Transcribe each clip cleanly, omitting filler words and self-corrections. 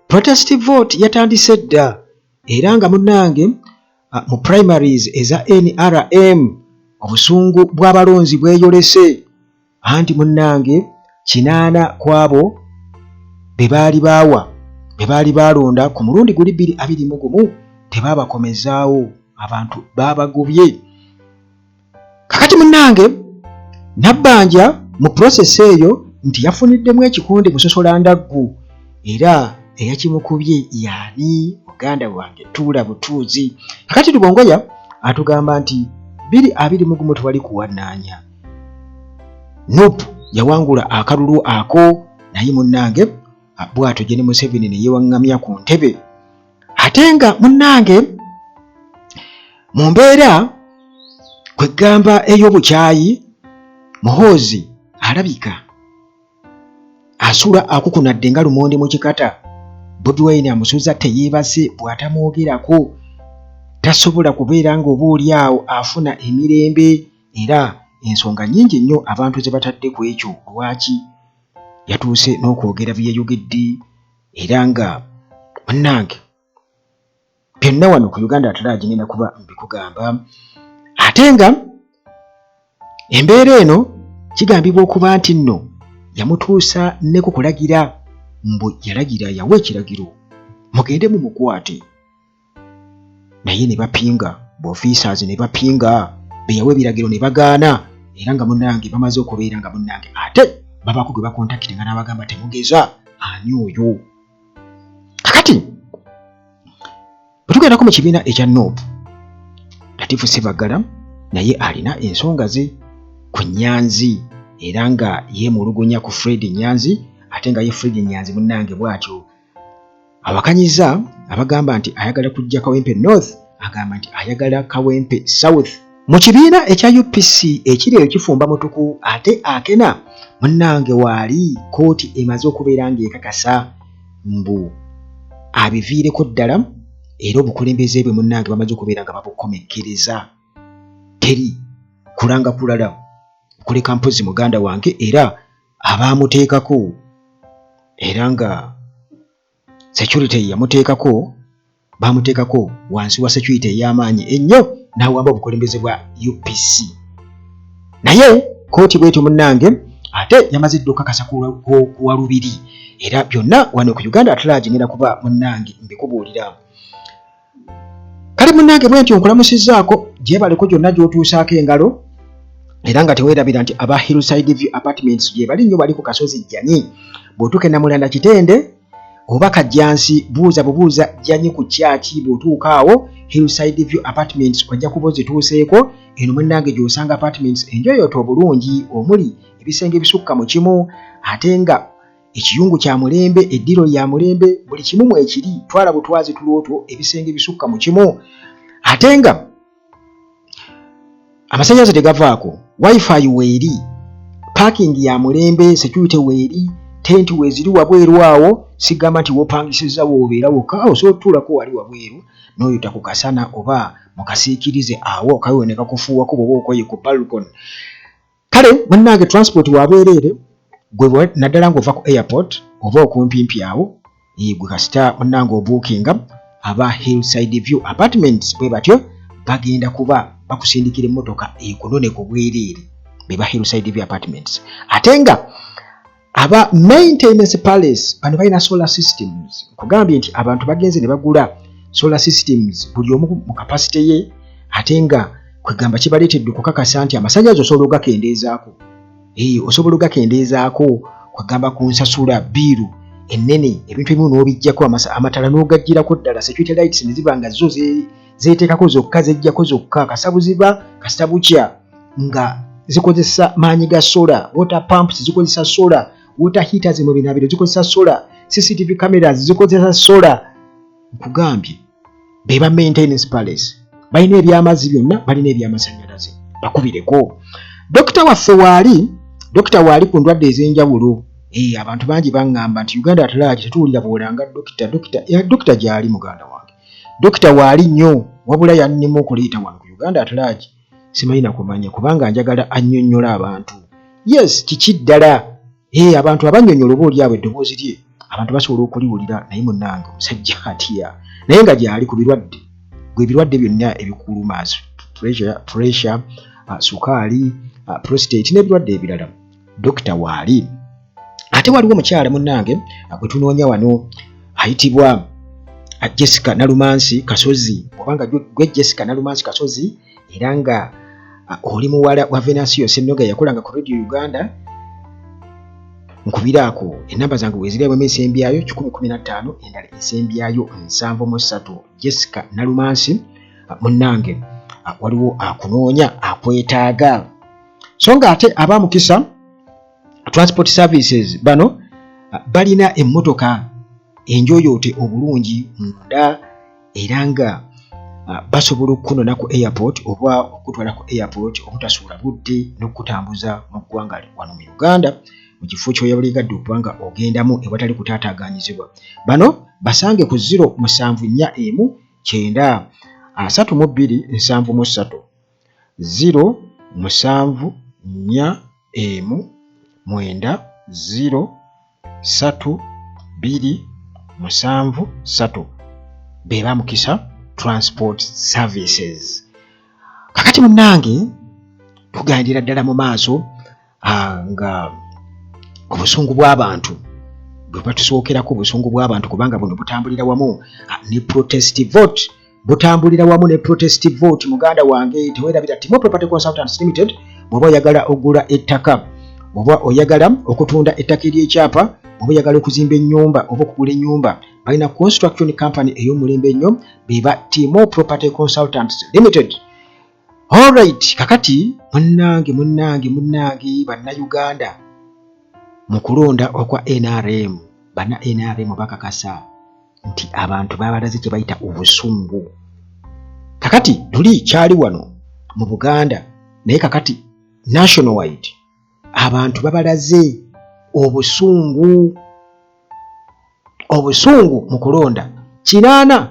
Protest vote yatandise dda era nga munnange mu primaries eza NRM obusungu bw'abalonzi bweyolese anti munnange 80 ku abo be baali baawa be baali baalonda ku mulundi guli 2021 tebaabakomezaawo, abantu baabagobye. Kakati munnange Nabbanja mu process eyo nti yafuniddemu ekikonde busosola ndaggu era eyakimukubye yaani muganda wange tuula butuuzi. Kakati Lubongoya atugamba nti 2021 tewali kuwannaanya. Nup yawangula akalulu ako naye munnange bw'atyo Gen Museveni ne yeewaŋŋamya ku ntebe. Ate nga munnange mu mbeera kwegamba ey'obukyayi Muhoozi alabika asula akukunadde nga lumonde mu kikata. Bobi Wine amusuza teyeebase bw'atamwogerako tasobola kubeera ng'oba oli awo afuna emirembe era ensonga nnyingi nnyo abantu ze batadde ku ekyo lwaki yatuuse n'okwogera bye yayogedde era nga munnange byonna wano ku Uganda at large ngenda kuba mbikugamba. Ate nga embeera eno kigambibwa okuba nti nno yamutuusa ne ku kulagira mbu yalagira yawa ekiragiro mugende mumukwate naye ne bapinga b'officers ne bapinga be yawa ebiragiro ne bagaana era nga munnange bamaze okubeera nga munnange ate babaako gwe bakontakite nga n'abagamba temugeza ani oyo. Kakati bwe tugendako mu kibiina ekya Nup, Latifu Ssebaggala naye alina ensonga ze ku Nyanzi era nga yeemulugunya ku Fred Nyanzi ate nga ye Fred Nyanzi munnange bw'atyo awakanyiza abagamba nti ayagala kujja Kawempe North, agamba nti ayagala Kawempe South. Mu kibiina ekya UPC ekiri eyo kifumba mutuku ate akena munnange waali kkooti emaze okubeera ng'ekakasa mbu abiviireko ddala era obukulembeze bwe munnange bamaze okubeera nga babukomekkereza teri kulanga kulala okuleka mpozzi muganda wange era abaamuteekako era nga security yamuteekako bamuteekako wansi wa security ey'amaanyi ennyo n'awamba obukulembeze bwa UPC naye kkooti bwetyo munnange ate yamaze dda okukakasa ku Walubiri era byonna wano ku Uganda at large ngenda kuba munnange mbikubuulira. Kale munnange bwentyo nkulamusizzaako gyebaleko gyonna gy'otuusaako engalo era nga teweerabira nti aba Hillside View Apartments gyebali nnyo bali ku kasozi Jjanyi. Bw'otuuka e Namulanda Kitende oba Kajjansi buuza bubuuza Jjanyi ku kyaki bw'otuuka awo Hillside View Apartments ojja kuba ozituuseeko. Eno munnange gy'osanga apartments enjoyoote obulungi omuli ebisenge ebisukka mu kimu ate nga Ekiyungu kya mulembe, eddiiro lya mulembe, buli kimu mwekiri, twala butwazi tulo two, ebisenge ebisukka mu kimu ate nga amasannyalaze tegavaako, wifi weeri, parking ya mulembe, security weeri, tenti weeziri wabweru awo, sigamba nti w'opangisizza w'obeera wokka, osobola otutuulako wali wabweru n'oyota ku kasana oba mu kasiikirize awo akawewo ne kakufuuwako bw'oba okoye ku balcony. Kale munnange transport wa bwereere gwe naddala ng'ova ku airport oba okumpimpi awo gwe kasita munnange obuukinga aba Hillside View Apartments bwe batyo bagenda kuba bakusindikira emmotoka ekunone ku bwereere be ba Hillside View Apartments ate nga Aba Maintenance Palace bano balina solar systems. Nkugambye nti abantu bagenze ne bagula solar systems buli omu mu capacity ye ate nga kwegamba kibaleetedde okukakasa nti amasannyalaze osobola ogakendeezaako. Ee, osobola ogakendeezaako kwegamba ku nsasula biiru ennene ebintu ebimu n'obiggyako amatala n'ogaggyirako ddala security lights ne ziba nga zo zeeteekako zokka zejjako zokka kasabuziba kasita bukya nga zikozesa maanyi ga sola, water pumps zikozesa sola, water heaters mu binaabiro zikozesa sola, CCTV cameras zikozesa sola. Nkugambye be ba Maintenance Palace balina eby'amazzi byonna, balina eby'amasannyalaze, bakubireko. Dokita waffe waali, dokita waali ku ndwadde ez'enjawulo. Eh, abantu bangi baŋŋamba nti Uganda at large tetuwulira bw'olanga dokita, dokita, eh, dokita gy'ali muganda wange. Dokita waali nnyo wabula yannema okuleeta wano ku Uganda at large. Simanyi na kumanya kubanga njagala annyonnyola abantu. Yes, kiki ddala? Eh, abantu abannyonnyola oba oli awo eddoboozi lye Abantu basobola okuliwulira, naye munnange omusajja atya, naye nga gyali ku birwadde. Gwe ebirwadde byonna ebikuluma, pressure, sukaali, prostate n'ebirwadde ebirala, dokita waali. Ate waliwo omukyala munnange gwe tunoonya wano ayitibwa Jessica Nalumansi Kasozi. Obanga gwe Jessica Nalumansi Kasozi era nga oli muwala wa Venansiyo Ssennoga yakolanga ku Radio Uganda, nkubiraako enamba zange weziri, emu esembyayo 115, endala esembyayo 73. Jessica Nalumansi, munnange, waliwo akunoonya, akwetaaga. So nga ate aba Mukisa Transport Services bano balina emmotoka enjoyoote obulungi munda, era nga basobola okukunona ku airport oba okutwala ku airport obutasuula budde n'okukutambuza mu ggwanga wano mu Uganda mu kifo ky'oyabuligadde okuba nga ogendamu ewatali kutaataaganyizibwa. Bano basange ku 0741 932 73, 0741 90 3 2 7 3, be ba Mukisa Transport Services. Kakati munnange, tugandira ddala mu maaso nga obusungu bw'abantu bwe batusookerako, obusungu bw'abantu, kubanga buno butambulira wamu ne protest vote, butambulira wamu ne protest vote. Muganda wange, tewerabira Timo Property Consultants Limited. Bw'oba oyagala ogula ettaka, oba oyagala okutunda ettaka ery'ekyapa, oba oyagala okuzimba ennyumba oba okugula ennyumba, balina construction company ey'omulembe ennyo, beba Timo Property Consultants Limited. Alright, kakati munnange, munnange, munnange, Bannayuganda, mu kulonda okwa NRM, banna NRM bakakasa nti abantu babalaze kye bayita obusungu. Kakati luli kyali wano mu Buganda, naye kakati nationwide abantu babalaze obusungu, obusungu mu kulonda. 80%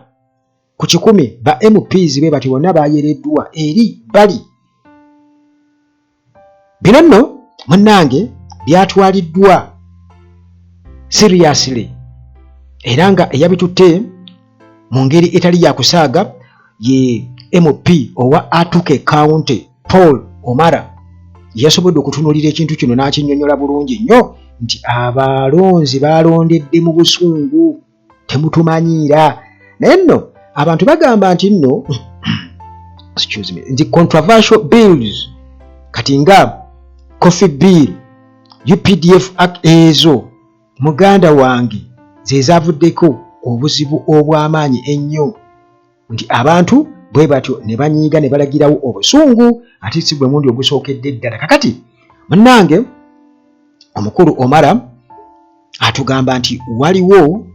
ba MPs be bati bonna bayereddwa eri bali. Bino nno munnange byatwaliddwa seriously, era nga eyabitutte mu ngeri etali yakusaaga ye MP owa Atuke County, Paul Omara. Yasobodde okutunuulira ekintu kino n'akinnyonnyola bulungi nnyo nti abalonzi balondedde mu busungu, temutumanyiira. Naye nno abantu bagamba nti nno, excuse me, nti controversial bills kati nga Coffee Bill, UPDF Act, ezo muganda wange ze zavuddeko obuzibu obw'amaanyi ennyo, nti abantu bwe batyo ne banyiiga ne balagirawo obusungu, ate si gwe mundi ogusookedde ddala. Kakati munnange, omukulu Omara atugamba nti waliwo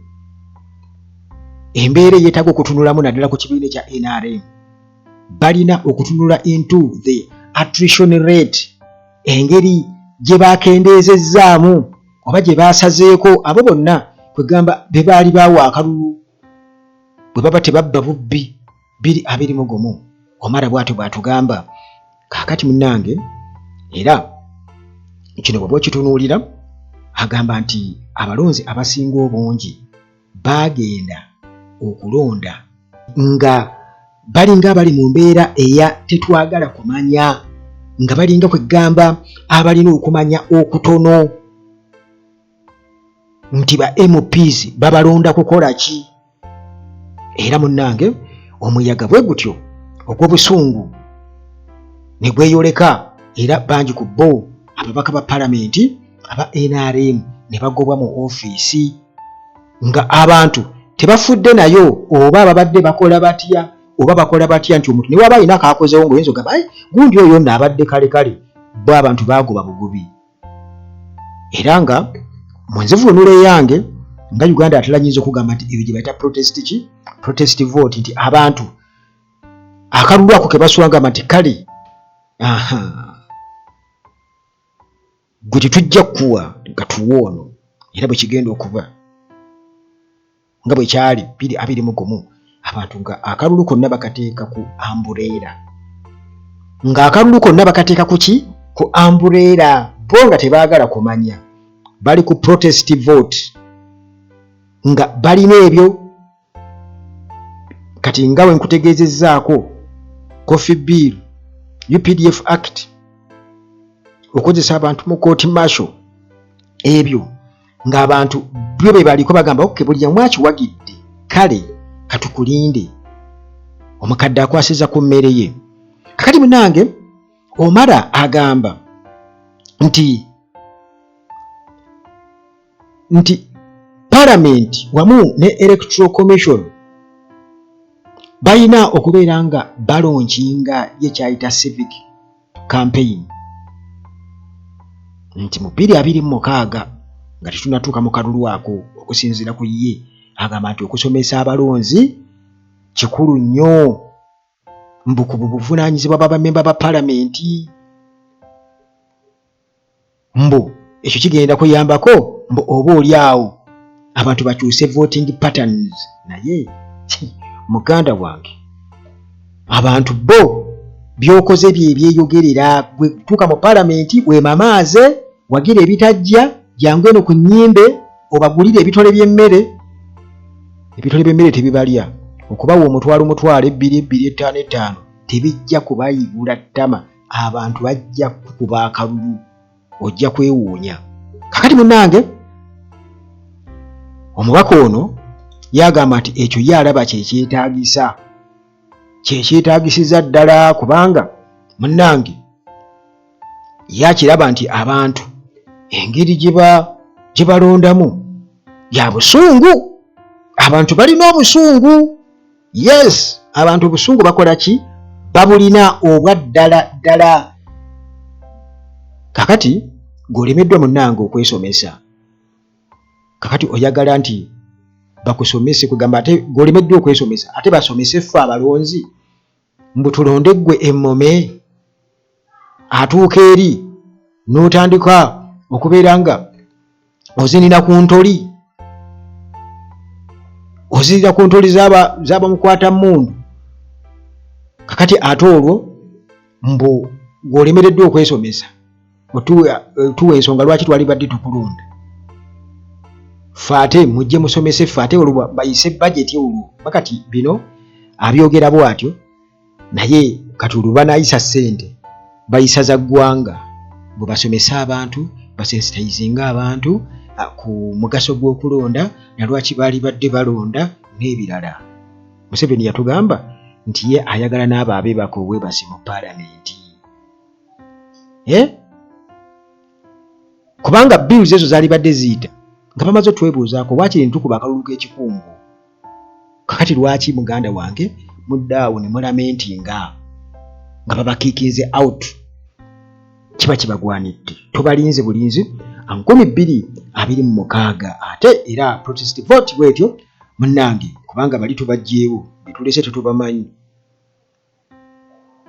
embeera eyeetaaga okutunulamu, naddala ku kibiina ekya NRM. Balina okutunula into the attrition rate, engeri gye bakendeezezzaamu oba gye basazeeko abo bonna kwegamba be baali baawa akalulu bwe baba tebabba bubbi 2021. Omara bw'atyo bw'atugamba. Kaakati munnange, era kino bw'oba okitunuulira, agamba nti abalonzi abasinga obungi baagenda okulonda nga balinga abali mu mbeera eya tetwagala kumanya, nga balinga kwegamba abalina okumanya okutono nti ba MPs babalonda kukola ki. Era munnange, omuyaga bwe gutyo ogw'obusungu ne gweyoleka, era bangi ku bo ababaka ba palamenti aba NRM ne bagobwa mu ofiisi, nga abantu tebafudde nayo oba babadde bakola batya oba bakola batya, nti omuntu ne waba alina akakozewo ng'oyinza ogamba gundi oyo nno abadde kale kale, bo abantu baagoba bugubi. Era nga mu nzivuunula eyange nga Uganda atala, nyinza okugamba nti ebyo gye bayita protest ki, protest vote, nti abantu akalulu ako ke baswangamba nti kale aha gwe tetujja kukuwa nga tuwa ono. Era bwe kigenda okuba nga bwe kyali 2021, abantu nga akalulu konna bakateeka ku umbrella, ng'akalulu konna bakateeka ku ki, ku umbrella, bo nga tebaagala kumanya, bali ku protest vote. Nga balina ebyo kati nga we nkutegeezezzaako coffee bill, UPDF Act, okozesa abantu mu kooti martial, ebyo ng'abantu byo be baliko bagamba oke buli omu akiwagidde, kale katukulinde. Omukadde akwasiza ku mmere ye. Kakati munange Omara agamba nti palamenti wamu ne Electoral Commission balina okubeera nga balonkinga ye kyayita civic campaign nti mu 2026 nga tetunatuuka mu kalulu ako. Okusinziira ku ye, agamba nti okusomesa abalonzi kikulu nnyo, mbu ku buvunaanyizibwa bwa bamemba ba palamenti, mbu ekyo kigenda kuyambako mbu oba oli awo abantu bakyuse voting patterns. Naye muganda wange, abantu bo byokoze bye byeyogerera. Gwe tuuka mu palamenti wemamaaze, wagira ebitajja, jangu eno ku nnyimbe obagulire ebitole by'emmere. Ebitole by'emmere tebibalya, okubawa omutwalo mutwalo, ebbiri ebbiri, ettaano ettaano, tebijja kubayigula ttama. Abantu bajja kukuba akalulu, ojja kwewuunya. Kakati munnange, omubaka ono yagamba nti ekyo ye alaba kyekyetaagisa, kyekyetaagisiza ddala, kubanga munnange ye akiraba nti abantu engeri gye balondamu ya busungu. Abantu balina obusungu. Yes, abantu obusungu bakola ki? Babulina obwa ddala ddala. Kakati gweolemeddwa munnange okwesomesa, kakati oyagala nti bakusomese? Kugamba ate gweolemeddwa okwesomesa, ate basomese ffe abalonzi mbu tulonde ggwe emmome atuuka eri n'otandika okubeera nga ozinira ku ntoli, ozinira ku ntoli z'abamukwata mmundu. Kakati ate olwo mbu gw'olemereddwa okwesomesa, otuwa ensonga lwaki twalibadde tukulonda ffe? Ate mujje musomese ffe, ate olwo bayise bajeti olwo. Bakati bino abyogera bwatyo, naye kati olwo banayisa ssente, bayisa za ggwanga, bwe basomese abantu, basensitizinga abantu ku mugaso gw'okulonda nalwaki baali badde balonda n'ebirala. Museveni yatugamba nti ye ayagala n'abo abeebaka obwebasi mu paalamenti, eh? Kubanga bills ezo zaalibadde ziyita nga bamaze otwebuuzaako, waakiri ntukuba akalulu k'ekikungu. Kakati lwaki muganda wange muddaawo ne mulamentinga nga babakiikinze out? Kiba kibagwanidde, tobalinze bulinzi 2026 ate era protest vote bwetyo munnange, kubanga bali tubajjeewo, betulese tetubamanyi.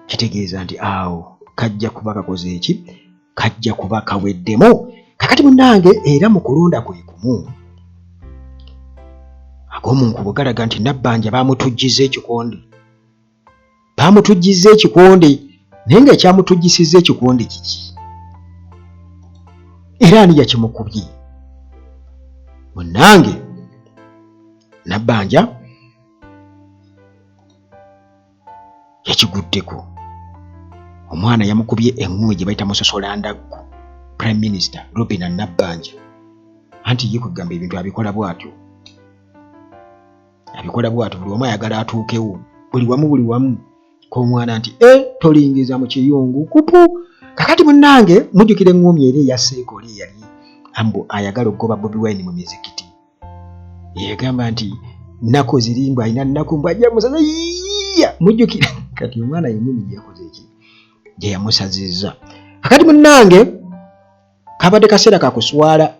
Kitegeeza nti awo kajja kuba kakoze eki? Kajja kuba kaweddemu. Kakati munnange, era mu kulonda kwe kumu, ag'omunkubo galaga nti Nabbanja baamutujjiza ekikonde, baamutujjiza ekikonde. Naye nga ekyamutujjisizza ekikonde kiki, era ani yakimukubye? Munnange, Nabbanja yakiguddeko. Omwana yamukubye eŋŋumi gye bayita musosolandaggu. Prime Minister Robina Nabbanja, anti ye kwegamba ebintu abikola bw'atyo, abikola bw'atyo, buli wamu ayagala atuukewo, buli wamu, buli wamu k'omwana nti e tolingiza mu kiyungu kupu. Kakati munnange, mujjukira eŋŋumi eri eya Seeka oli eyali ambu ayagala okugoba Bobi Wine mu mizikiti, yagamba nti nnaku ziri mbu alina nnaku, mbu ajja musaza yiya. Mujjukira? Kati omwana yeŋŋumi gye yakoze eki? Gye yamusazizza. Kakati munnange, kabadde kaseera kakuswala,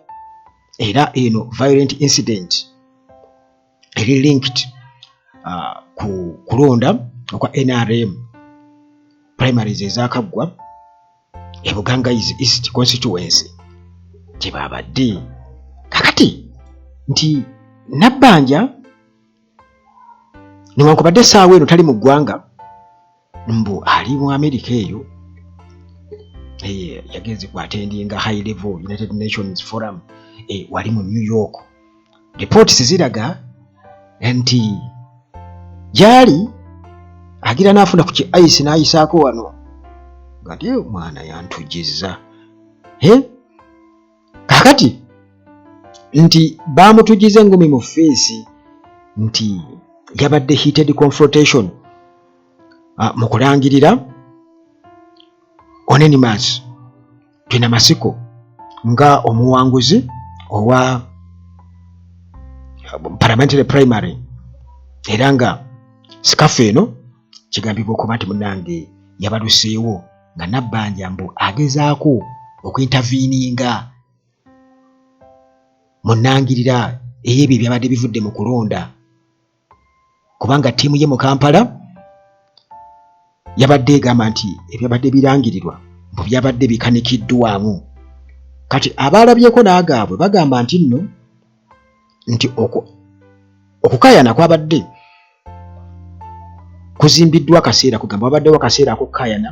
era eno violent incident eri linked ku kulonda okwa NRM primaries ezakaggwa e Bugangaizi East constituency gye babadde. Kakati nti Nabbanja newankubadde essaawa eno tali mu ggwanga, mbu ali mu Amerika eyo, yagenze ku attendinga high level United Nations Forum, wali mu New York. Reports ziraga nti gyali agira n'afuna ku ki ice n'ayisaako wano nga nti omwana yantujizza. Kakati nti baamutujiza engumi mu feesi, nti yabadde heated confrontation mu kulangirira Onesimus Twinamasiko nga omuwanguzi owa parliamentary primary, era nga sikafu eno kigambibwa okuba nti munange yabaluseewo nga Nabbanja mbu agezaako okuinterveninga mu nnangirira ey'ebyo ebyabadde bivudde mu kulonda, kubanga ttiimu ye mu Kampala yabadde egamba nti ebyabadde birangirirwa mbu byabadde bikanikiddwamu. Kati abaalabyeko n'agaabwe bagamba nti nno nti okukaayana kwabadde kuzimbiddwa akaseera, kugamba wabaddewo akaseera ak'okukaayana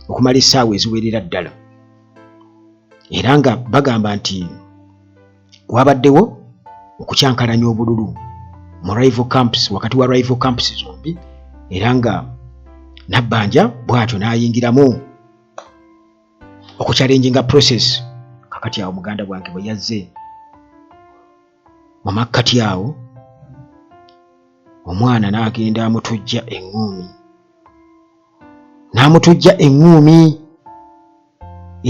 okumala essaawa eziwerera ddala, era nga bagamba nti wabaddewo okukyankalanya obululu mu rival camps, wakati wa rival camps zombi, era nga Nabbanja bw'atyo n'ayingiramu okuchallenginga process. Kakati awo muganda bwange bwe yazze mu makkati awo, omwana n'agenda amutujja eŋŋuumi, n'amutujja eŋŋuumi,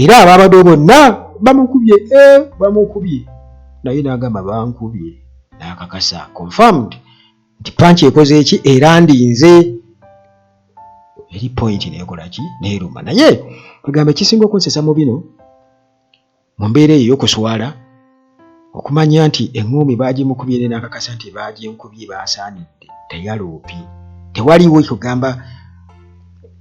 era abaabadde bonna bamukubye, bamukubye, naye n'agamba bankubye, n'akakasa confirmed nti punch ekoze eki era ndinze eri point neekola ki neeruma. Naye kwegamba ekisinga okunsesa mu bino, mu mbeera eyo ey'okuswala, okumanya nti eŋŋuumi baagimukubye ne n'akakasa nti baaginkubye, baasaanidde teyaloopye, tewaliwo kugamba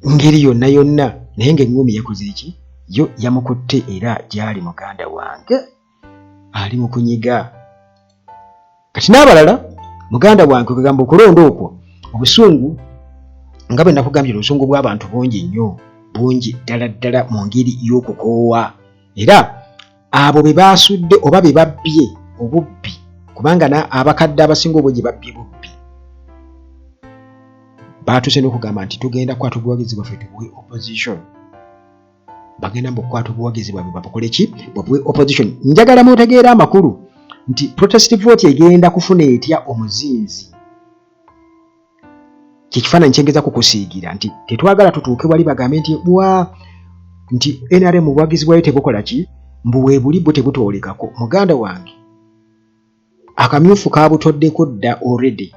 ngeri yonna yonna, naye ng'eŋŋuumi yakoze eki yo yamukutte, era gyali muganda wange ali mu kunyiga. Kati n'abalala muganda wange kwegamba okulonda okwo obusungu nga bwe nakugambye, obusungu bw'abantu bungi nnyo, bungi ddala ddala mu ngeri y'okukoowa, era abo be baasudde oba be babbye obubbi, kubanga abakadde abasinga obungi babbye bubbi, baatuuse n'okugamba nti tugenda kukwata obuwagizi bwaffe tubuwe opposition. Bagenda mu kukwata obuwagizi bwabwe babukole ki? Babuwe opposition. Njagala mutegeere amakulu nti protest vote egenda kufuna etya omuzinzi. Kyekifaananyi kyengeza kukusiigira nti tetwagala tutuuke wali bagambe nti bwa nti NRM obuwagizi bwayo tebukola ki, mbu weebuli bwo tebutoolekako. Muganda wange, akamyufu kabutoddeko dda already,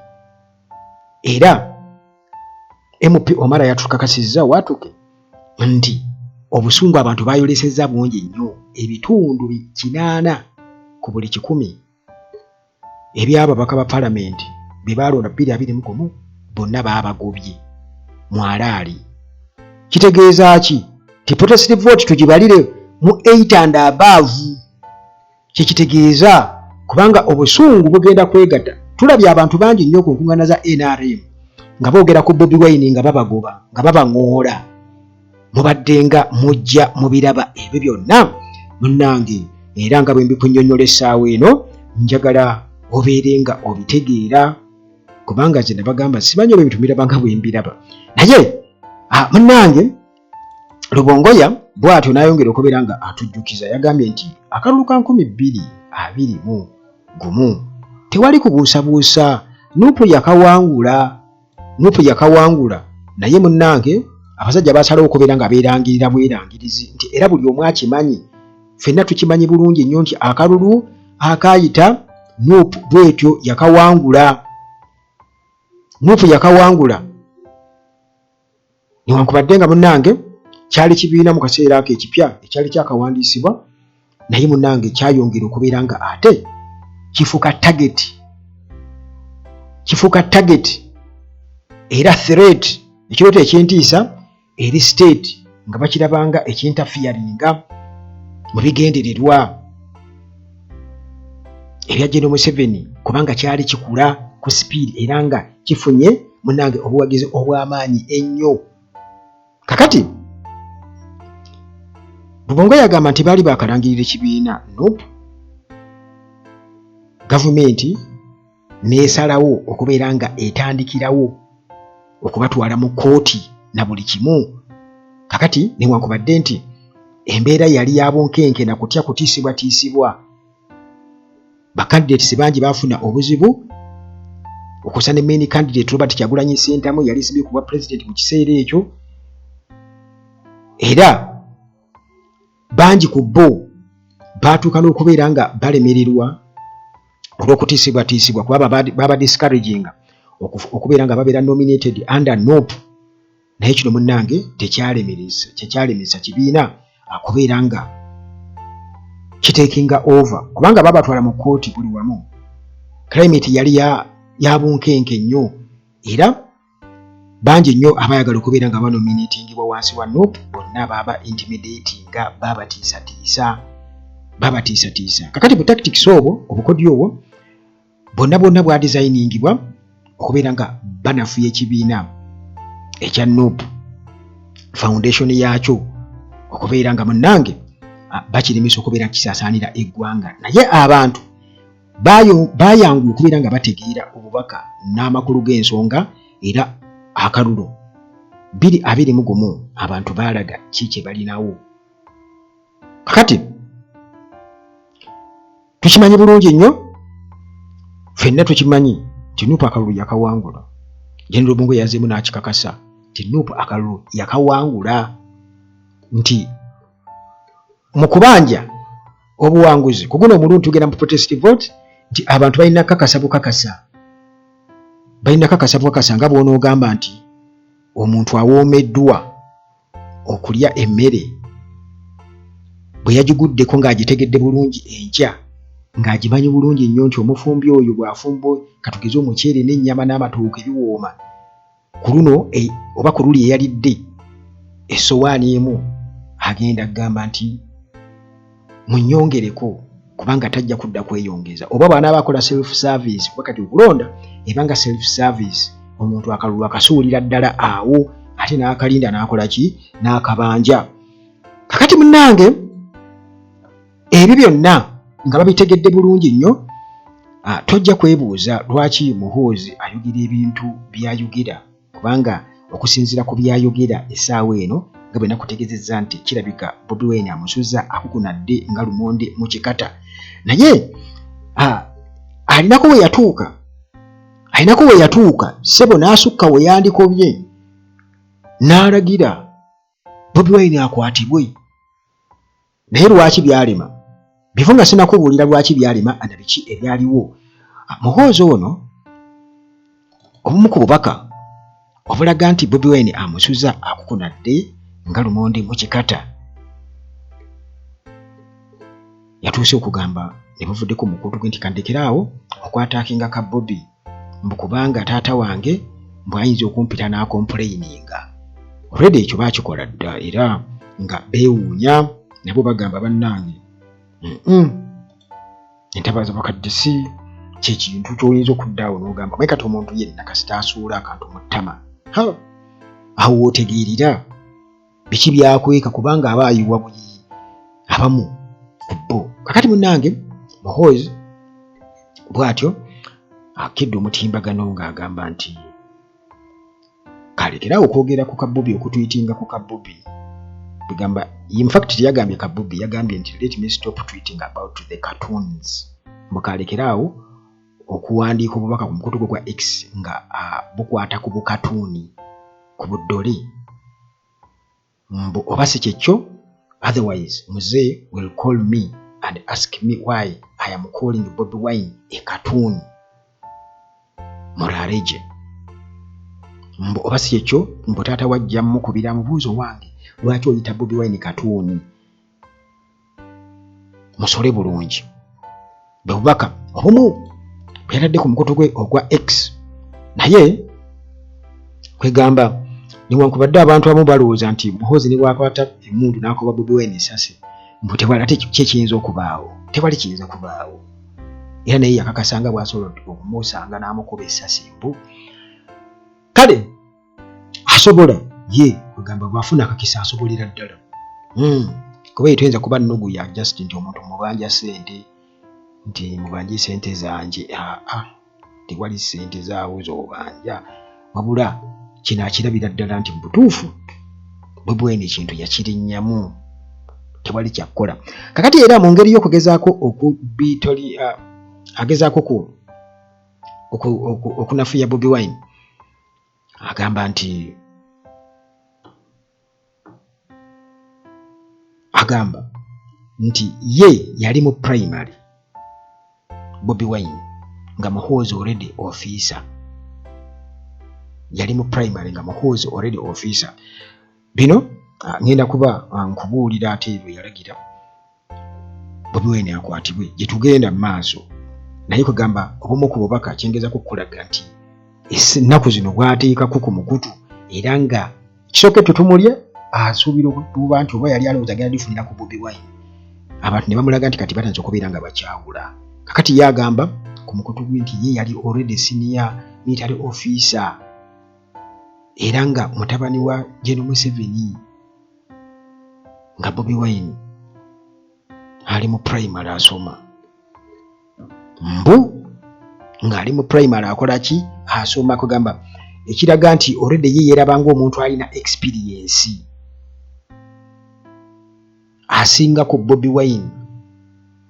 era MP Omara yatukakasizza watuke nti obusungu abantu bayolesezza bungi nnyo, ebitundu 80 ku buli 100 eby'ababaka ba palamenti bye baalonda 2021 bonna baabagobye mwalaali. Kitegeeza ki? Ti protest vote tugibalire mu 8 and above, kyekitegeeza, kubanga obusungu bugenda kwegatta. Tulabye abantu bangi nnyo ku nkuŋŋaana za NRM nga boogera ku Bobi Wine nga babagoba, nga babaŋoola. Mubadde nga mujja mubiraba ebyo byonna munnange, era nga bwe mbikunnyonnyola essaawa eno, njagala obeere nga obitegeera, kubanga nze nabagamba simanyi oba ebintu mbiraba nga bwe mbiraba. Naye munnange Lubongoya bw'atyo n'ayongera okubeera nga atujjukiza, yagambye nti akalulu ka 2021 tewali kubuusabuusa NUP yakawangula, NUP yakawangula, naye munnange abasajja basalawo okubeera nga beerangirira bwerangirizi nti era buli omu akimanyi, ffenna tukimanyi bulungi nnyo nti akalulu akaayita NUP bwetyo yakawangula, NUP yakawangula, newankubadde nga munnange kyali kibiina mu kaseera ako ekipya ekyali kyakawandiisibwa, naye munnange kyayongera okubeera nga ate kifuuka target, kifuuka target era threat, ekirooto ekyentiisa eri state, nga bakirabanga ekinterferinga mu bigendererwa ebya General Museveni, kubanga kyali kikula ku sipiidi era nga kifunye munnange obuwagizi obw'amaanyi ennyo. Kakati Lubongo yagamba nti baali bakalangirira ekibiina NUP, gavumenti n'esalawo okubeera nga etandikirawo okubatwala mu kkooti na buli kimu. Kakati newankubadde nti embeera yali ya bunkenke na kutya kutiisibwatiisibwa, ba candidates bangi baafuna obuzibu okusa ne main candidate Robert Kyagulanyi Ssentamu yali sibi ku bwa president mu kiseera ekyo, era bangi ku bo baatuuka n'okubeera nga balemererwa olw'okutiisibwatiisibwa kuba baba discouraginga okubeera nga babeera nominated under NUP. Naye kino munnange tekyalemesa kibiina akubeera nga kitekinga over, kubanga babatwala mu kkooti buli wamu. Climate yali ya bunkenke nnyo, era bangi nnyo abayagala okubeera nga banominatingibwa wansi wa NUP bonna baba intimidatinga, babatiisatiisa babatiisatiisa. Kakati bu tactics obwo, obukodyo obwo bonna bwonna bwadesigningibwa okubeera nga banafuya ekibiina ekya NUP, foundation yaakyo, okubeera nga munnange bakiremesa okubeera kisaasaanira eggwanga. Naye abantu bayanguwa okubeera nga bategeera obubaka n'amakulu g'ensonga, era akalulu 2021 abantu baalaga ki kye balinawo. Kakati tukimanyi bulungi nnyo, ffenna tukimanyi nti NUP akalulu yakawangula. General Bongo yazeemu n'akikakasa nti NUP akalulu yakawangula, nti mu kubanja obuwanguzi ku guno omulundi tugenda mu protest vote, nti abantu balina kakasa bukakasa, balina kakasa bukakasa, nga bw'onoogamba nti omuntu awoomeddwa okulya emmere bwe yagiguddeko ng'agitegedde bulungi enkya, ng'agimanyi bulungi nnyo nti omufumbi oyo bw'afumba katugeze omuceere n'ennyama n'amatooke biwooma, ku luno oba ku luli eyalidde essowaani emu agenda kugamba nti munyongereko, kubanga tajja kudda kweyongeza, oba bw'anaaba akola self service, kuba kati okulonda ebanga self service, omuntu akalulu akasuulira ddala awo ate n'akalinda n'akola ki n'akabanja. Kakati munnange, ebyo byonna nga babitegedde bulungi nnyo, tojja kwebuuza lwaki Muhoozi ayogera ebintu by'ayogera, kubanga okusinziira ku by'ayogera essaawa eno, nga bwe nakutegeezezza nti kirabika Bobi Wine amusuza akukunadde nga lumonde mu kikata. Naye alinako we yatuuka, alinako we yatuuka ssebo n'asukka we yandikobye n'alagira Bobi Wine akwatibwe. Naye lwaki byalema? Bifo nga sinakubuulira lwaki byalema na biki ebyaliwo, Muhoozi ono obumu ku bubaka obulaga nti Bobi Wine amusuza akukunadde nga lumonde mu kikata, yatuuse okugamba ne buvuddeko mukutu gwe nti kandekeraawo okwataakinga ka Bobi, mbu kubanga taata wange mbu ayinza okumpita n'akompuleyininga. Already ekyo baakikola dda, era nga beewuunya nabo bagamba bannange, entabaza bakadde si kyekintu ky'oyinza okuddaawo n'ogamba. Naye kati omuntu yenna kasita asuula akantu mu ttama, awo w'otegeerera biki byakweka, kubanga aba ayiwa buyiyi abamu ku bo. Kakati munnange, Muhoozi bw'atyo akedde omutimbagano ng'agamba nti kalekerawo okwogera ku kabubi, okutwitinga ku kabubi. Bigamba, in fact teyagambye kabubi, yagambye nti let me stop tweeting about the cartoons, mbu kalekerawo okuwandiika obubaka ku mukutu gwe gwa X nga bukwata ku bukatuuni, ku buddole, mbu oba si kyekyo, otherwise Mzee will call me and ask me why I am calling Bobi Wine a cartoon. Murareje mbu oba si kyekyo, mbu taata wajja mukubira amubuuza, owange lwaki oyita Bobi Wine katuuni? Musole bulungi. Bwe bubaka obumu bwe yatadde ku mukutu gwe ogwa X. Naye kwegamba newankubadde abantu abamu balowooza nti Muhoozi ne bwakwata emmundu n'akuba Bobi Wine esasi, mbu tewali ate ki ekiyinza okubaawo, tewali kiyinza kubaawo. Era naye yakakasa nga bw'asobola okumusanga n'amukuba esasi, mbu kale asobola ye kwegamba bw'afuna akakisa asobolera ddala. Kuba ye toyinza kuba nnugu ya just nti omuntu mubanja ssente, nti mubanje ssente zange. Aa, Tewali ssente zaawo z'obanja. Wabula kino akirabira ddala nti mu butuufu Bobi Wine ekintu yakirinnyamu, tewali kyakukola. Kakati era mu ngeri y'okugezaako okubitoli agezaako okunafuya Bobi Wine, agamba nti ye yali mu primary Bobi Wine nga Muhoozi already officer, yali mu primary nga Muhoozi already officer. Bino ngenda kuba nkubuulira ate bwe yalagira Bobi Wine akwatibwe gye tugenda mu maaso. Naye kwegamba obumu ku bubaka kyengezako okukulaga nti ennaku zino bwateekako ku mukutu, era nga kisooka ettutumu lye asuubira okuba nti oba yali alowooza agenda lifunira ku Bobi Wine, abantu ne bamulaga nti kati batandise okubeera nga bakyawula. Kakati ye agamba ku mukutu gwe nti ye yali already senior military officer era nga mutabani wa General Museveni, nga Bobi Wine ali mu primary asoma, mbu ng'ali mu primary akola ki, asoma. Kugamba ekiraga nti already ye yeeraba ng'omuntu alina experience asinga ku Bobi Wine,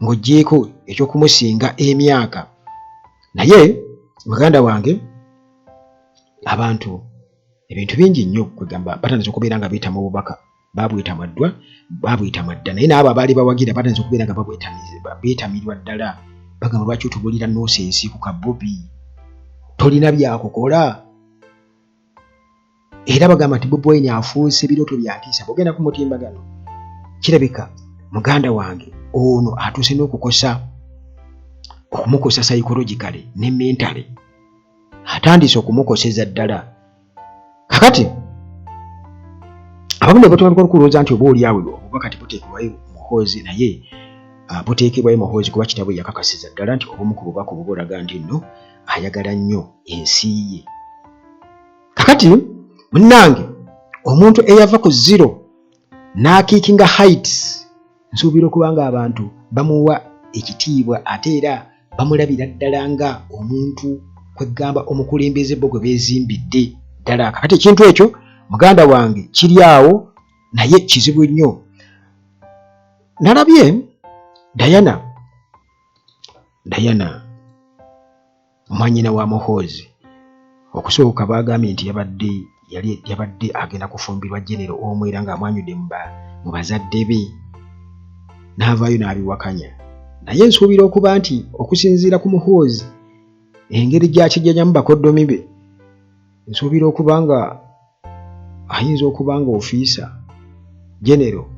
ng'oggyeeko eky'okumusinga emyaka. Naye muganda wange, abantu ebintu bingi nnyo kwegamba batandise okubeera nga beetama obubaka babwetamwa ddwa, babwetamwa dda. Naye n'abo abaali bawagira batandise okubeera nga beetamirwa ddala. Bagamba, lwaki otubulira nonsense ku ka Bobi, tolina byakukola? Era bagamba nti Bobi Wine afuuse birooto bya ntiisa. Bw'ogenda ku mutimbagano, kirabika muganda wange ono atuuse n'okukosa, okumukosa psychologically ne mentally, atandise okumukoseza ddala. Kakati abamu ne batandika okulowooza nti oba oli awo obubaka tebuteekebwayo Muhoozi, naye buteekebwayo Muhoozi, kuba kitabo yakakasiza ddala nti obumu ku bubaka obwo bulaga nti nno ayagala nnyo ensi ye. Kakati munnange, omuntu eyava ku zero n'akiikinga heights, nsuubira okuba nga abantu bamuwa ekitiibwa, ate era bamulabira ddala nga omuntu kweggamba omukulembeze bo gwe beezimbidde ddala. Kakati ekintu ekyo muganda wange kiri awo, naye kizibu nnyo. Nalabye Diana mwanyina wa Muhoozi, okusooka baagambye nti yabadde agenda kufumbirwa genero omu, era ng'amwanjudde mu bazadde be, n'avaayo n'abiwakanya. Naye nsuubira okuba nti okusinziira ku Muhoozi engeri gy'akijjanyamu bakoddomi be, nsuubira okuba nga ayinza okuba nga ofiisa genero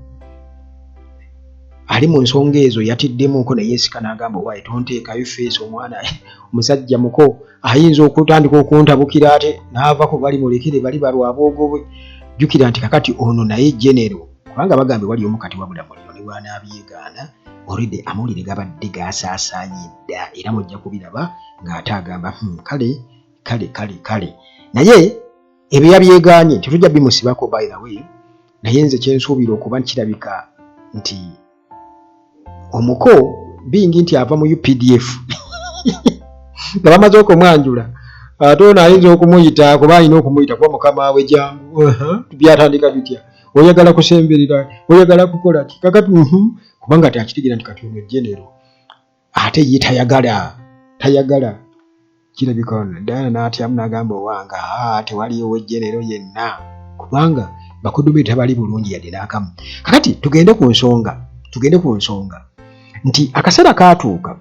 ali mu nsonga ezo yatiddemuko ne yeesika n'agamba, owaaye tonteekayo feesi, omwana omusajja muko ayinza okutandika okuntabukira, ate n'ava ku bali, mulekere bali balwabwogobwe. Jjukira nti kakati ono naye genero, kubanga bagambye wali omu kati wabula muliro ne bw'anaabyegaana, already amawulire gabadde gasaasaanye dda, era mujja kubiraba ng'ate agamba, kale kale kale kale. Naye ebyo yabyegaanye, tetujja bimusibako by the way. Naye nze kyensuubira okuba kirabika nti omuko bingi nti ava mu UPDF nga bamaze okumwanjula, ate ono ayinza okumuyita, kuba alina okumuyita, kuba mukama we, jangu, byatandika bitya, oyagala kusemberera, oyagala kukola ki? Kakati kubanga ti akitegeera nti kati ono genero, ate ye tayagala. Kirabika Diana n'atyamu n'agamba, owange aa, tewaliwo genero yenna, kubanga bakoddomi tabali bulungi yadde n'akamu. Kakati tugende ku nsonga nti akaseera kaatuuka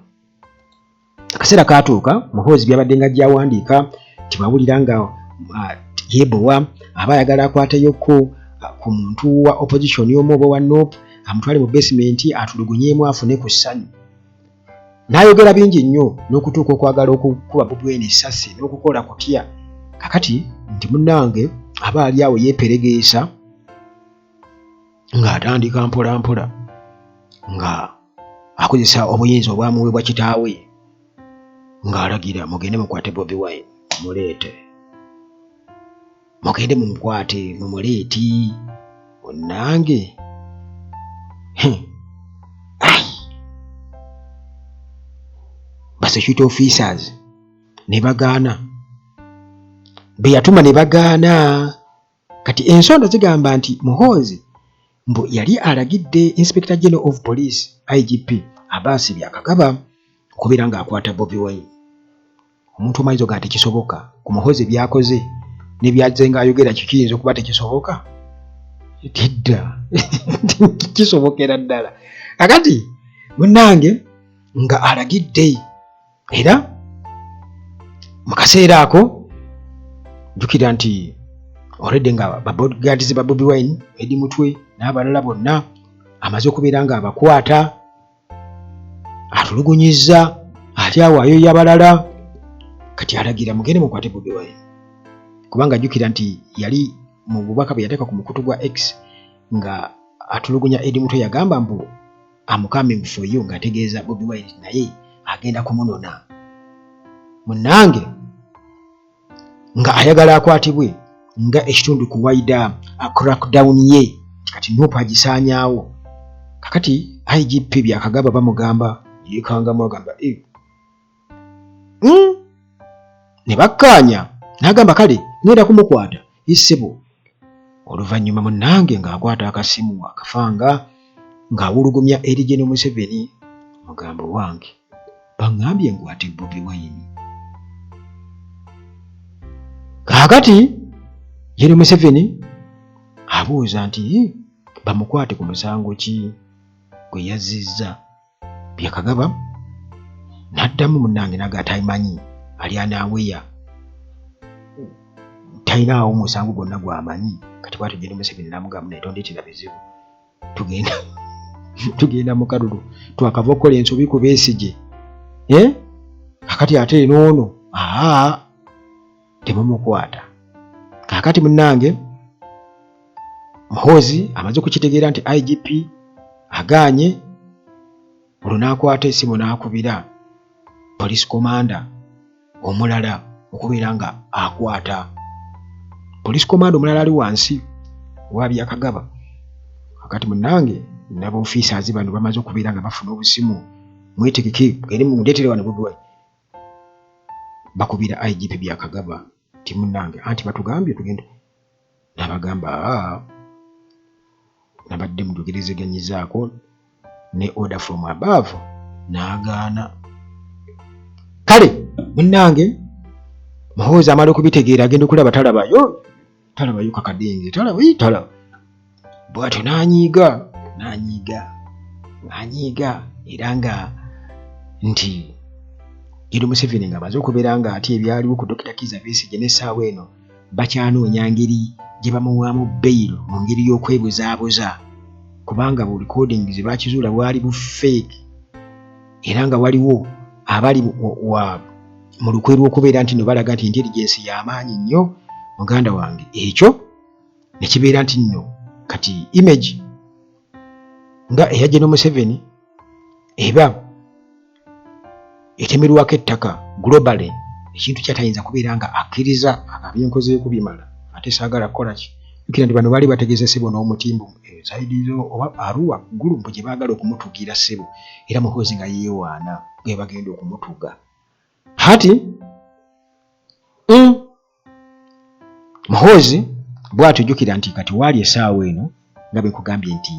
Muhoozi byabadde nga gy'awandiika nti bw'awulira nga yeebowa, aba ayagala akwateyoko ku muntu wa opposition omu oba wa NUP, amutwale mu basement atulugunyeemu afune ku ssanyu. N'ayogera bingi nnyo n'okutuuka okwagala okukuba Bobi Wine essasi n'okukola kutya. Kakati nti munnange aba ali awo yeeperegeesa ng'atandika mpola mpola nga akozesa obuyinza obwamuweebwa kitaawe, ng'alagira, mugende mukwate Bobi Wine, muleete, mugende mumukwate, mumuleeti. Munnange, ai, ba security officers. Ne bagaana, be yatuma ne bagaana. Kati ensonda zigamba nti Muhoozi mbu yali alagidde Inspector General of Police IGP Abaasi Byakagaba okubeera ng'akwata Bobi Wine. Omuntu omanyiza ogaa tekisoboka ku Muhoozi byakoze ne byazze ng'ayogera, kyo kiyinza okuba tekisoboka? Tedda, kisobokera ddala. Kakati munnange nga alagidde, era mu kaseera ako jjukira nti already nga ba bodyguards ba Bobi Wine, Eddie Mutwe n'abalala bonna amaze okubeera nga abakwata, atulugunyizza, ate awo ayoya balala. Kati alagira mugende mukwate Bobi Wine, kubanga ajjukira nti yali mu bubaka bwe yateeka ku mukutu gwa X nga atulugunya Eddie Mutwe, yagamba mbu "I'm coming for you", ng'ategeeza Bobi Wine, naye agenda kumunona. Munnange nga ayagala akwatibwe nga ekitundu ku wider crackdown ye. Kati NUP agisaanyaawo. Kakati IGP Byakagaba bamugamba yeekangamu, agamba eh. Ne bakkaanya, n'agamba kale ngenda kumukwata issebo. Oluvannyuma munnange ng'akwata akasimu akafanga ng'awulugumya eri General Museveni, mugambo wange baŋŋambye nkwate Bobi Wine. Kaakati General Museveni abuuza nti bamukwate ku musango ki gwe yazzizza? Byakagaba n'addamu munnange naga tamanyi, ali anaaweya, talinaawo musango gwonna gwamanyi. Kati bwatyo General Museveni n'amugamba, naye tondeetera bizibu, tugenda mu kalulu, twakava okukola ensobi ku Besigye, eh? Kakati ate enoono aa temumukwata. Kakati munnange Muhoozi amaze okukitegeera nti IGP agaanye, olwo n'akwata esimu n'akubira police commander omulala okubeera nga akwata police commander omulala ali wansi wa Byakagaba. Kakati munnange naba officers bano bamaze okubeera nga bafuna obusimu, mwetegeke mugende mundeetere wano Bobi Wine. Bakubira IGP Byakagaba nti munnange anti batugambye tugende, n'abagamba aa nabadde mujogerezeganyizaako ne order from above, n'agaana. Kale munnange Muhoozi amala okubitegeera, agenda okulaba talabayo, talabayo kakadenge, talaba talaba bw'atyo n'anyiiga, n'anyiiga, n'anyiiga, era nga nti General Museveni ng'amaze okubeera nga ate ebyaliwo ku Dokita Kizza Besigye n'essaawa eno bakyanoonya ngeri gye bamuwaamu bail mu ngeri y'okwebuzaabuza, kubanga bu recordings bakizuula bwali bu fake, era nga waliwo abali wa mu lukwe lw'okubeera nti no balaga nti intelligence y'amaanyi nnyo. Muganda wange, ekyo ne kibeera nti nno kati image nga eya General Museveni eba etemerwako ettaka globally, ekintu kyatayinza kubeera nga akkiriza abyenkozeeko bimala, ate saagala kukola ki. Jjukira nti bano baali bategeeza ssebo n'omutimbu side zo oba Arua Ggulu mbu gye baagala okumutugira ssebo, era Muhoozi nga yeewaana gwe bagenda okumutuga. Hati Muhoozi bw'atyo, jjukira nti kati waali essaawa eno nga bwe nkugambye nti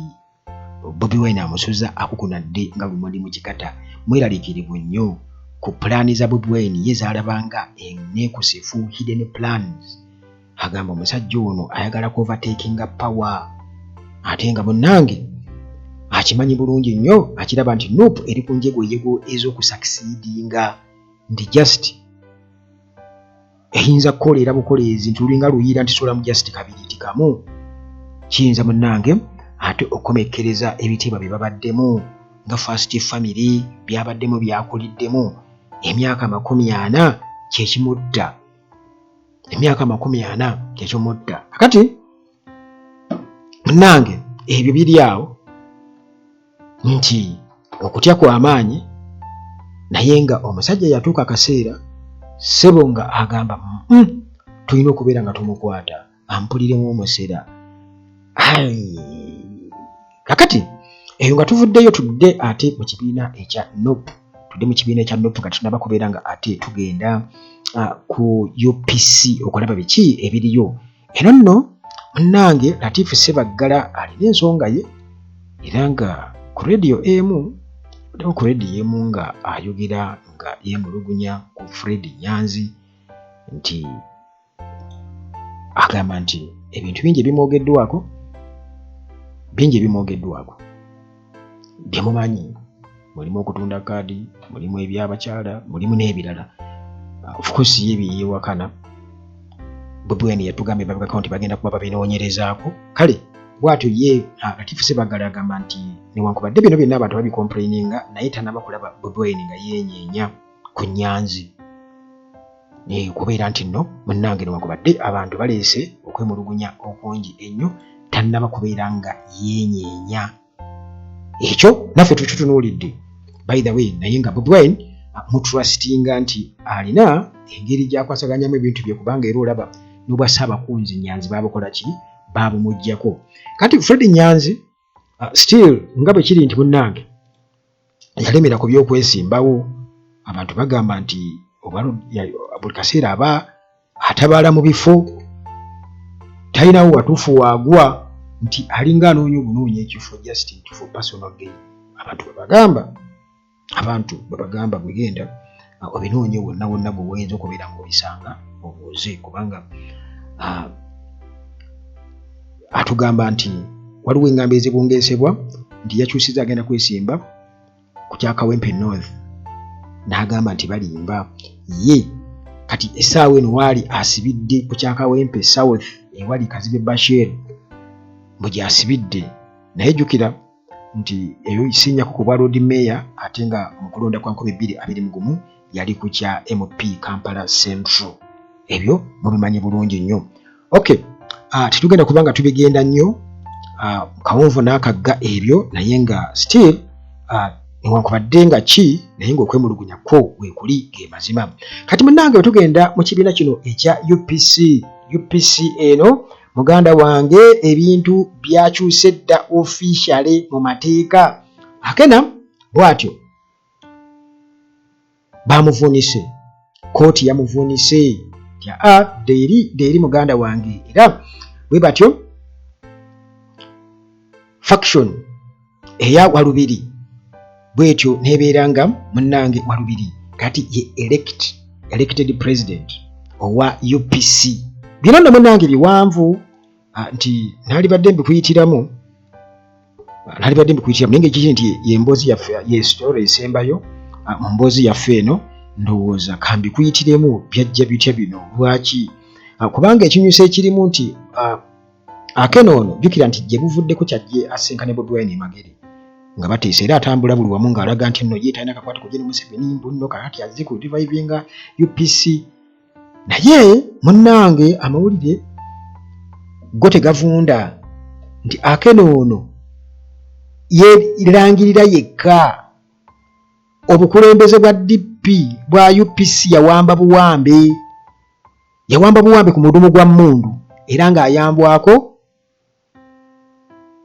Bobi Wine amusuza akukunadde nga bwe mwali mu kikata, mweraliikirivu nnyo ku pulaani za Bobi Wine ye z'alabanga enneekusifu, hidden plans. Agamba omusajja ono ayagala ku overtakinga power, ate nga munnange akimanyi bulungi nnyo, akiraba nti NUP eri ku njegoyego ez'okusucceedinga, nti just eyinza kukoleera bukoleezi nti lulinga luyiira nti solamu just kabiriiti kamu kiyinza munnange ate okukomekkereza ebitiibwa bye babaddemu nga first family, byabaddemu, byakuliddemu emyaka 40, kyekimutta emyaka 40 kyekimutta. Kakati munnange ebyo biri awo nti okutya kw'amaanyi, naye nga omusajja yatuuka akaseera ssebo nga agamba tulina okubeera nga tumukwata ampuliremu omusera. Kakati eyo nga tuvuddeyo, tudde ate mu kibiina ekya NUP. Tudde mu kibiina ekya NUP nga tetunnaba kubeera nga ate tugenda ku UPC okulaba biki ebiriyo. Eno nno munnange Latif Ssebaggala alina ensonga ye era nga ku rediyo emu abaddeko ku rediyo emu nga ayogera nga yeemulugunya ku Fred Nyanzi nti agamba nti ebintu bingi ebimwogeddwako bingi ebimwogeddwako bye mumanyi mulimu okutunda kaadi mulimu ebyabakyala mulimu n'ebirala. Of course ye byeyewakana Bobi Wine yatugambye babigako nti bagenda kuba babinoonyerezaako. Kale bwatyo ye Latif Ssebaggala agamba nti newankubadde bino byonna abantu babicomplaininga naye tanaba kulaba Bobi Wine nga yeenyeenya ku Nyanzi kubeera nti nno munnange newankubadde abantu baleese okwemulugunya okungi ennyo tannaba kubeera nga yeenyeenya. Ekyo naffe tukitunuulidde by the way, naye nga Bobi Wine mutrustinga nti alina engeri gy'akwasaganyamu ebintu bye, kubanga era olaba n'obwa Ssaabakunzi Nyanzi baabukola ki, baabumuggyako. Kati Fred Nyanzi still nga bwe kiri nti munnange yalemera ku by'okwesimbawo, abantu bagamba nti buli kaseera aba atabaala mu bifo talinawo watuufu waagwa, nti alinga anoonya obunoonya ekifo just nti for personal gain. Abantu bwebagamba, abantu bwebagamba bwegenda obinoonye wonna wonna gwe woyinza okubeera ng'obisanga obuuze, kubanga atugamba nti waliwo engambo ezibungeesebwa nti yakyusiza agenda kwesimba ku kya Kawempe North, n'agamba nti balimba ye kati essaawa eno waali asibidde ku kya Kawempe South ewali Kazibwe Bashir mbu gy'asibidde. Naye jjukira nti eyo isinyako ku bwa Lord Mayor, ate nga mu kulonda kwa 2021 yali ku kya MP Kampala Central. Ebyo mubimanyi bulungi nnyo. Okay, tetugenda kubanga tubigenda nnyo kawonvu n'akagga ebyo, naye nga still newankubadde nga ki, naye ng'okwemulugunya kwo weekuli ge mazima. Kati munnange bwe tugenda mu kibiina kino ekya UPC, UPC eno muganda wange ebintu byakyuse dda officially mu mateeka. Akena bw'atyo bamuvuunise, kooti yamuvuunise nti aa deeri deeri muganda wange. Era bwe batyo faction eya Walubiri bwetyo nebeera nga munnange Walubiri kati ye elected president owa UPC. Bino nno munnange biwanvu nti naalibadde mbikuyitiramu, naalibadde mbikuyitiramu, naye ng'ekiki nti ye mboozi yaffe, ye story esembayo mu mboozi yaffe eno, ndowooza kambikuyitiremu byajja bitya bino, lwaki, kubanga ekinyusa ekirimu nti Akena ono jjukira nti gye buvuddeko kyajje asinkane Bobi Wine e Magere nga bateesa, era atambula buli wamu ng'alaga nti nno ye talina kakwate ku Gen Museveni, mbu nno kakati azze ku revivinga UPC. Naye munnange amawulire go tegavunda nti Akena ono yerangirira yekka obukulembeze bwa DP bwa UPC yawamba buwambe, yawamba buwambe ku mudumu gwa mmundu, era ng'ayambwako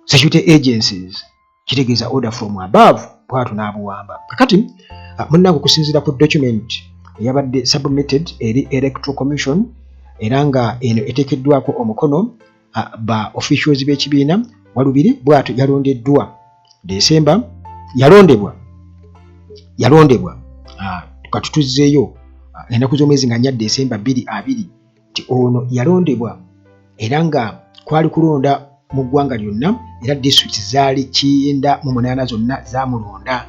security agencies, kitegeeza order from above, bw'atyo n'abuwamba. Kakati munnange okusinziira ku document eyabadde submitted eri Electoral Commission, era nga eno eteekeddwako omukono ba officials b'ekibiina, Walubiri bw'atyo yalondeddwa Desemba, yalondebwa katutuzzeeyo ennaku z'omwezi nga 4 Desemba 2020, nti ono yalondebwa era nga kwali kulonda mu ggwanga lyonna, era district zaali 98 zonna zaamulonda.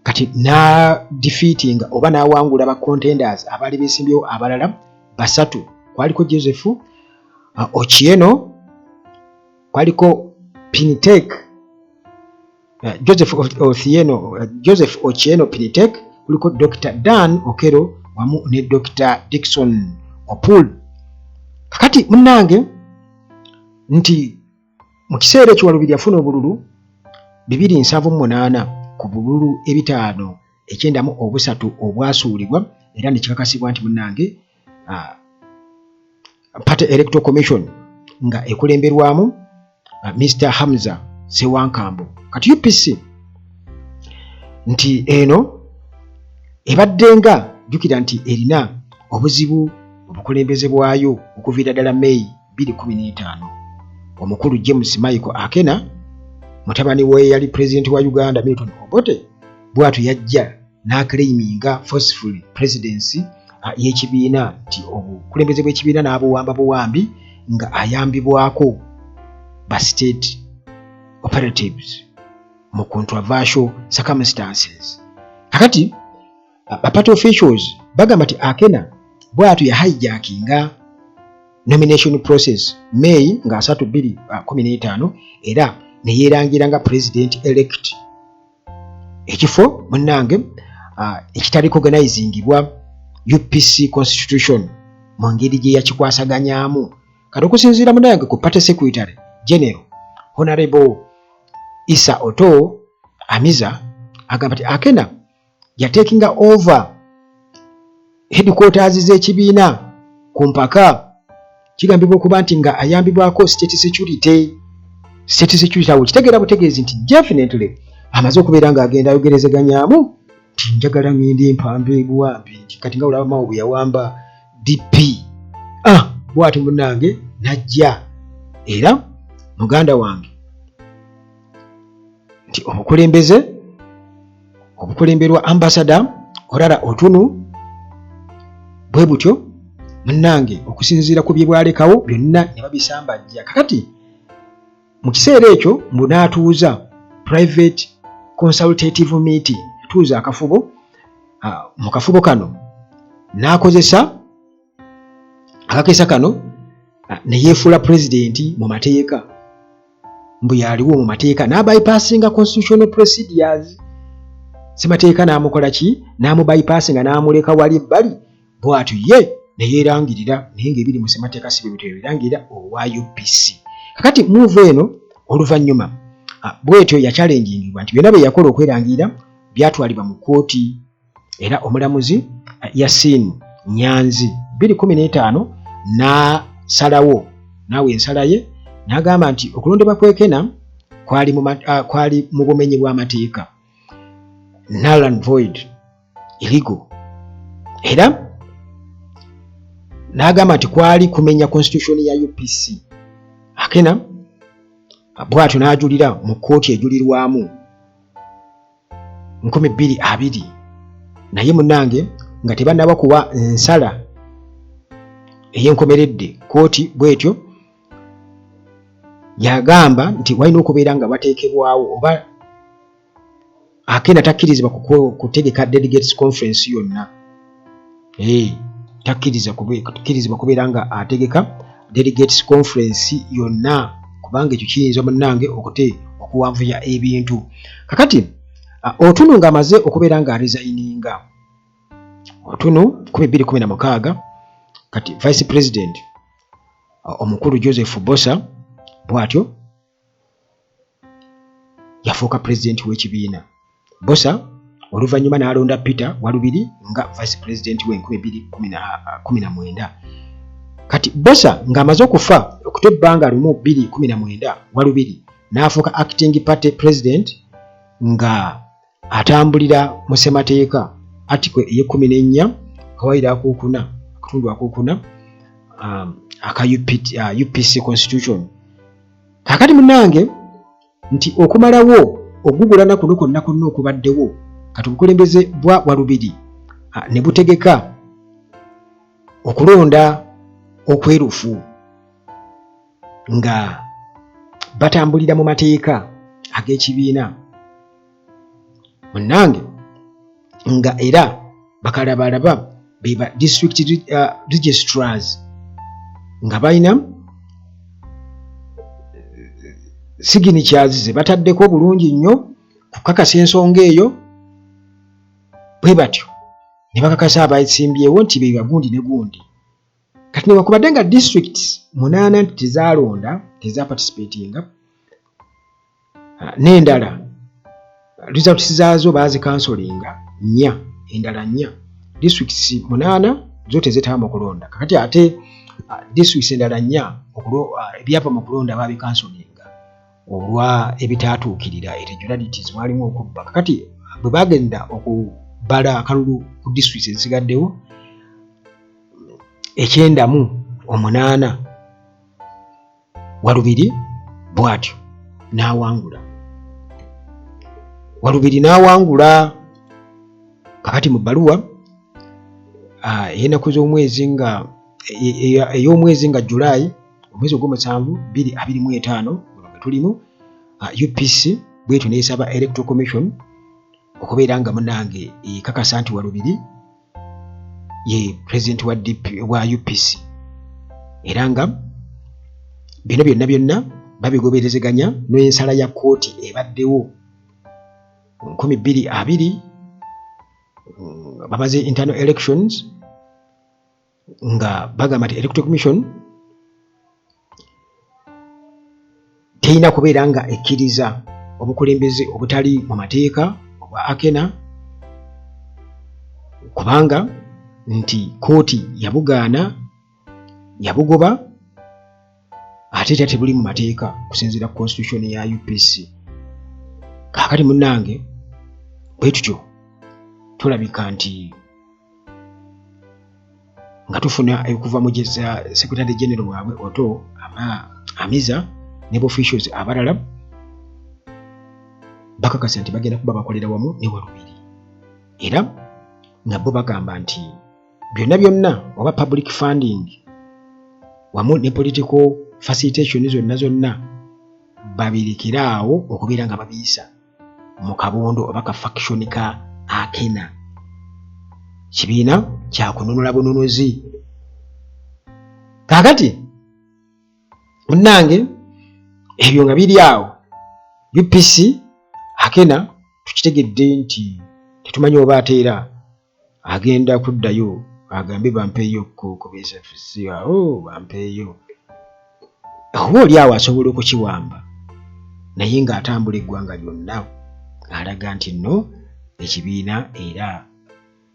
Kati n'adefeatinga oba n'awangula ba contenders abaali beesimbyewo abalala basatu, kwaliko Joseph Ochieno, kwaliko Pinitek, Joseph Othieno, Joseph Ochieno Pinitek, kuliko Dr Dan Okero wamu ne Dr Dickson Opul. Kakati munnange nti mu kiseera ekyo Walubiri yafuna obululu 278 ku bululu 593 obwasuulibwa, era ne kikakasibwa nti munnange Party Electoral Commission nga ekulemberwamu Mr Hamza Sewankambo. Kati UPC Nti eno ebadde nga jjukira nti erina obuzibu mu bukulembeze bwayo okuviira ddala May 2015. Omukulu James Michael Akena, mutabani w'eyali pulezidenti wa Uganda Milton Obote, bw'atyo yajja n'aclaiminga forcefully presidency y'ekibiina, nti obukulembeze bw'ekibiina n'abuwamba buwambi nga ayambibwako ba state operatives mu controversial circumstances. Kakati ba party officials bagamba nti Akena bw'atyo ya hijackinga nomination process May nga 3 2015, era ne yeerangira nga president elect, ekifo munnange ekitali recognizingibwa UPC constitution mu ngeri gye yakikwasaganyaamu. Kati okusinziira munnange ku party secretary general, Honorable Isa Oto Amiza, agamba nti Akena yatekinga over headquarters z'ekibiina ku mpaka. Kigambibwa okuba nti nga ayambibwako state security. State security awo kitegeera butegeezi nti definitely amaze okubeera ng'agenda ayogerezeganyaamu nti njagala ngende mpambe buwambi, nti kati nga olaba Mao bwe yawamba DP. Ah, bw'ati munnange najja era muganda wange nti obukulembeze obukulemberwa Ambassador Olara Otunu bwe butyo munnange, okusinziira ku bye bwalekawo byonna ne babisambajja. Kakati mu kiseera ekyo mbu n'atuuza private consultative meeting, atuuza akafubo. Mu kafubo kano n'akozesa akakisa kano ne yeefuula pulezidenti mu mateeka, mbu yaliwo mu mateeka, n'abypassinga constitutional procedures. Semateeka n'amukola ki? N'amubypassinga, n'amuleka wali ebbali. Bw'atyo ye ne yeerangirira, naye ng'ebiri mu ssemateeka si bwe bityo ebirangirira owa UPC. Kakati move eno oluvannyuma bw'etyo yakyalengingibwa nti byonna bye yakola okwerangirira byatwalibwa mu kkooti, era omulamuzi Yasin Nyanzi 2015 n'asalawo naawe ensala ye, n'agamba nti okulondebwa kw'Akena kwali mu bumenyi bw'amateeka, null and void, illegal, era n'agamba nti kwali kumenya constitution ya UPC. Akena bw'atyo n'ajulira mu kkooti ejulirwamu 2020, naye munnange nga tebannaba kuwa nsala ey'enkomeredde, kkooti bw'etyo yagamba nti walina okubeera nga wateekebwawo oba Akena takkirizibwa kutegeka delegates conference yonna. Takkirizibwa kubeera nga ategeka delegates conference yonna, kubanga ekyo kiyinza munnange okute okuwanvuya ebintu. Kakati Otunu ng'amaze okubeera nga aresigninga, Otunu 2016, kati vice president omukulu Joseph Bosa bw'atyo yafuuka pulezidenti w'ekibiina. Bosa oluvannyuma n'alonda Peter Walubiri nga vice president we 2019. Kati Bosa ng'amaze okufa okuta ebbanga lumu 2019, Walubiri n'afuuka acting party president nga atambulira mu ssemateeka, article ey'ekumi n'ennya kawayiro akokuna akatundu akokuna aka UPC constitution. Kaakati munnange nti okumalawo okugugulana kuno kwonna kwonna okubaddewo, kati obukulembeze bwa Walubiri ne butegeka okulonda okwerufu nga batambulira mu mateeka ag'ekibiina munnange, nga era bakalabalaba be ba district registrars nga balina signatures ze bataddeko obulungi nnyo kukakasa ensonga eyo. Bwe batyo ne bakakasa abasimbyewo nti be bagundi ne gundi. Kati newakubadde nga districts 8 nti tezaalonda, tezaparticipatinga, n'endala results zaazo baazikansolinga nnya, endala nnya, districts 8 zo tezetaba mu kulonda. Kakati ate districts endala nnya ebyava mu kulonda baabikansolinga olwa ebitaatuukirira, irregularities, mwalimu okubba. Kakati Bwe bagenda okubala akalulu ku disitulikiti ezisigaddewo 98, Walubiri bw'atyo n'awangula. Walubiri n'awangula. Kakati mu bbaluwa ey'ennaku z'omwezi nga ey'omwezi nga July, omwezi ogw'omusanvu 2025 guno gwe tulimu, UPC bwetyo n'esaba Electoral Commission okubeera nga munange ekakasa nti Walubiri ye president wa DP, wa UPC, era nga bino byonna byonna babigoberezeganya n'ensala ya kkooti ebaddewo 2020, bamaze internal elections nga bagamba nti Electoral Commission terina kubeera nga ekkiriza obukulembeze obutali mu mateeka obwa Akena, kubanga nti kkooti yabugaana, yabugoba, ate era tebuli mu mateeka kusinziira ku constitution ya UPC. Kaakati munnange, bwe tutyo tulabika nti nga tufuna okuva mu secretary general waabwe Oto Amiza ne officials abalala bakakasa nti bagenda kuba bakolera wamu ne Walubiri, era nga bo bagamba nti byonna byonna oba public funding wamu ne political facilitation zonna zonna babirekere awo okubeera nga babiyisa mu kabondo oba ka faction ka Akena, kibiina kyakununula bununuzi. Kaakati munnange, ebyo nga biri awo, UPC Akena tukitegedde nti tetumanyi oba ate era agenda kuddayo agambe bampeeyo ku BSFC awo, bampeeyo, oba oli awo asobola okukiwamba, naye ng'atambula eggwanga lyonna alaga nti nno ekibiina era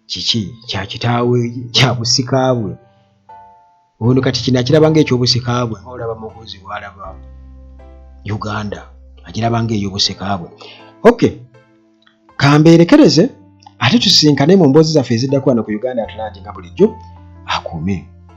kiki kya kitaawe, kya busika bwe. Ono kati kino akiraba ng'ekyobusika bwe, nga olaba Muhoozi bw'alaba Uganda, agiraba ng'ey'obusika bwe. Okay, kambeerekereze ate tusisinkane mu mboozi zaffe eziddako wano ku Uganda Atlantic nga bulijjo. Akuume.